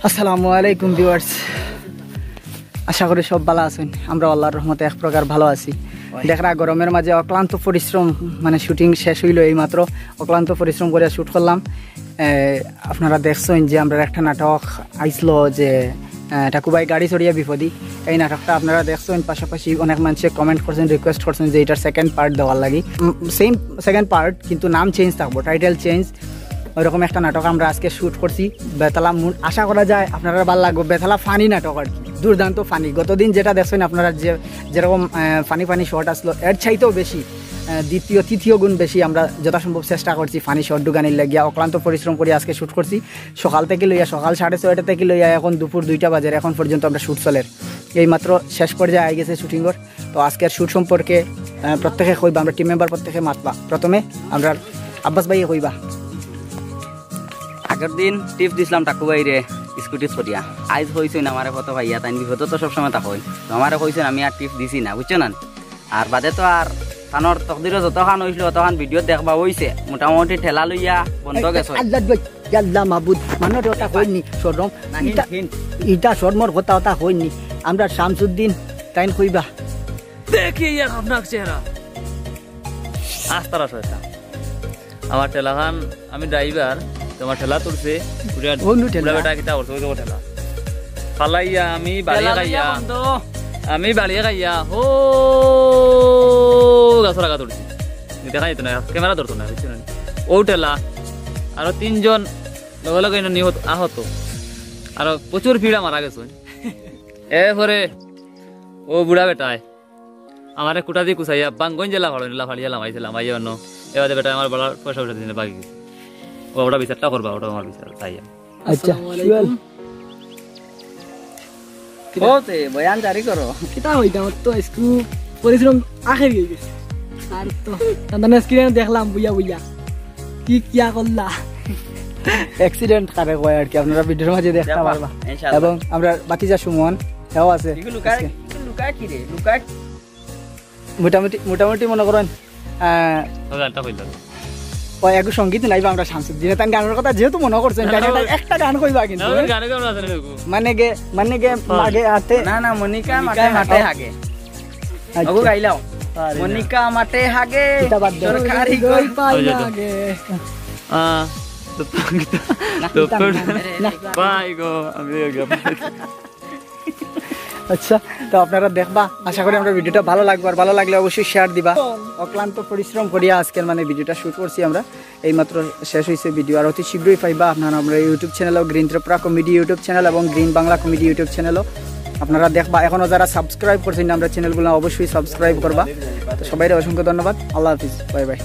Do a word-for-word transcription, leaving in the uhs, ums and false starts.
আসসালামু আলাইকুম ভিউয়ার্স, আশা করি সব ভালা আছইন। আমরা আল্লাহর রহমতে এক প্রকার ভালা আছি। দেখরা গরমের মাঝে অক্লান্ত পরিশ্রম, মানে শুটিং শেষ অইলো এইমাত্র, অক্লান্ত পরিশ্রম করিয়া শুট করলাম। এ, আপনারা দেখছইন যে আমরার একটা নাটক আইছলো যে, এ, ঠাকুভাই গাড়ি চড়িয়া বিপদি, এই নাটকটা আপনারা দেখছইন। পাশাপাশি অনেক মানষে কমেন্ট করছইন, রিকোয়েস্ট করছইন যে ইটার সেকেন্ড পার্ট দেওয়ার লাগি। সেম সেকেন্ড পার্ট, কিন্তু নাম চেঞ্জ থাকবো, টাইটেল চেঞ্জ। ওইরকম একটা নাটক আমরা আজকে শুট করছি। বেতালা মুন-, আশা করা যায় আপনারার ভালা লাগবো। বেতালা ফানি নাটক আর কি, দুর্দান্ত ফানি। গতদিন যেটা দেখছইন আপনারা, যে যেরকম ফানি ফানি শট আছলো, এর চাইতেও বেশি, আহ, দ্বিতীয় তৃতীয় গুণ বেশি আমরা যথাসম্ভব চেষ্টা করছি ফানি শট ঢুকানির লাগিয়া। অক্লান্ত পরিশ্রম করি আজকে শুট করছি, সকাল থাকি লইয়া, সকাল সাড়ে ছয়টা থাকি লইয়া এখন দুপুর দুইটা বাজের, এখন পর্যন্ত আমরা শুট চলের। এইমাত্র শেষ পর্যায়ে আই গেছে শুটিংর। তো আজকের শুট সম্পর্কে, আহ, প্রত্যেকে কইবা, আমরা টিম মেম্বার প্রত্যেকে মাতবা। প্রথমে আমরা আব্বাস ভাইয়ে কইবা। আগর দিন টিপস দিছলাম ঠাকুভাইরে স্কুটি চড়িয়া, আইজ কইছইন আমারে কত ভাইয়া, তাইন বিপদো তো সবসময় থাকইন, তো আমারে কইছইন, আমি আর টিপস দিছি না, বুঝছো না? আর বাদে তো আর তানর তকদিরো যতখান অইছলো অতখান ভিডিও দেখবা অইছে, মোটামুটি ঠেলা লইয়া বন্ধ গেছে। আল্লাহ ভাই, আল্লাহ মাবুদ, মানুষ ওটা কইনি শরম। নাহি, ইটা, হিন। ইটা শরমর কথা, ওটা কইনি। আমরা শামসুদ্দিন, তাইন কইবা। দেখি ইয়ার আপনার চেহারা। আস্তারা শয়তান। আমার ঠেলাখান, আমি ড্রাইভার, তো আমার ঠেলা তুলছে, বুড়া, ও নু ঠেলা। বুড়া বেটা কিতা করছে, ওই যে ও ঠেলা। ফালাইয়া আমি বাড়িয়ে ঠেলা লইয়া খাইয়া, বন্ধ। আমি বাড়িয়ে খাইয়া, ও গাছর আগা তুলছি। দেখা যেত না, ক্যামেরা ধরতো না, বুঝছো না? ও ঠেলা, আরো তিনজন লগে লগে এনে নিহত, আহত, আরো প্রচুর পিড়া মারা গেছে। এরপরে ও বুড়া বেটায় আমারে কুটা দি কুচাইয়া বাঙ্গন জেলা ফাড়ো, জেলা ফাড়িয়া লামাইছে, লামাইয়া অন্য। এবারে বেটায় আমার বলার পয়সা উঠে দিনে বাকি গেছে। ও ওটা বিচারটা করবা, ওটা আমার বিচার চাইয়া। আচ্ছা, আসসালামু আলাইকুম। ও তে, বয়ান জারি করো। কিতা হইতাম, তো স্কুল পরিশ্রম আখের গিয়ে গেছে। আর তো, তার মানে স্ক্রিনে দেখলাম বুইয়া বুইয়া। কি কিয়া করলা? অ্যাক্সিডেন্ট কারে কয় আর কি, আপনারা ভিডিওর মাঝে দেখতে দেখবা, পারবা। ইনশাআল্লাহ। এবং আমরা ভাতিজা সুমন, হেও আছে। এগুলো লুকায়, আজকে। এগুলো লুকায় কি রে? লুকায়? মোটামুটি, মোটামুটি মনে করেন, আহ, ও গানটা কইল। ও, একটু সঙ্গীত নাইবা আমরা শামসুদ্দিনে তান গানের কথা যেহেতু মনে করছেন, না, তাহলে না, একটা, একটা গান কইবা কিন্তু, না, হ্যাঁ? গানে কেমন আছে না, ওগু? মানে গে, মানে গে, হ্যাঁ। মাগে আতে। না, না, মনিকা মনিকা মাঠে মাঠে হাগে। আচ্ছা। ওগু গাইলাও। আরে না। মনিকা মাঠে হাগে, কিতা বাদ দেও। সরকারি দই পাই ওই যে তো। না গে। আহ, তো, তো, না, তো, না, না, না। ভাই গো, আমি ওই গো। আচ্ছা, তো আপনারা দেখবা, আশা করি আমরা ভিডিওটা ভালো লাগবে, আর ভালো লাগলে অবশ্যই শেয়ার দিবা। অক্লান্ত পরিশ্রম করিয়া আজকের মানে ভিডিওটা শুট করছি আমরা, এইমাত্র শেষ হইছে ভিডিও, আর অতি শীঘ্রই পাইবা আপনারা আমরা YouTube channel green Tripura comedy YouTube channel এবং গ্রিন বাংলা কমেডি ইউটিউব চ্যানেলও। আপনারা দেখবা, এখনো যারা সাবস্ক্রাইব করছেন না আমরা চ্যানেলগুলো, অবশ্যই সাবস্ক্রাইব করবা। তো সবাইরে অসংখ্য ধন্যবাদ, আল্লাহ হাফিজ, বাই বাই।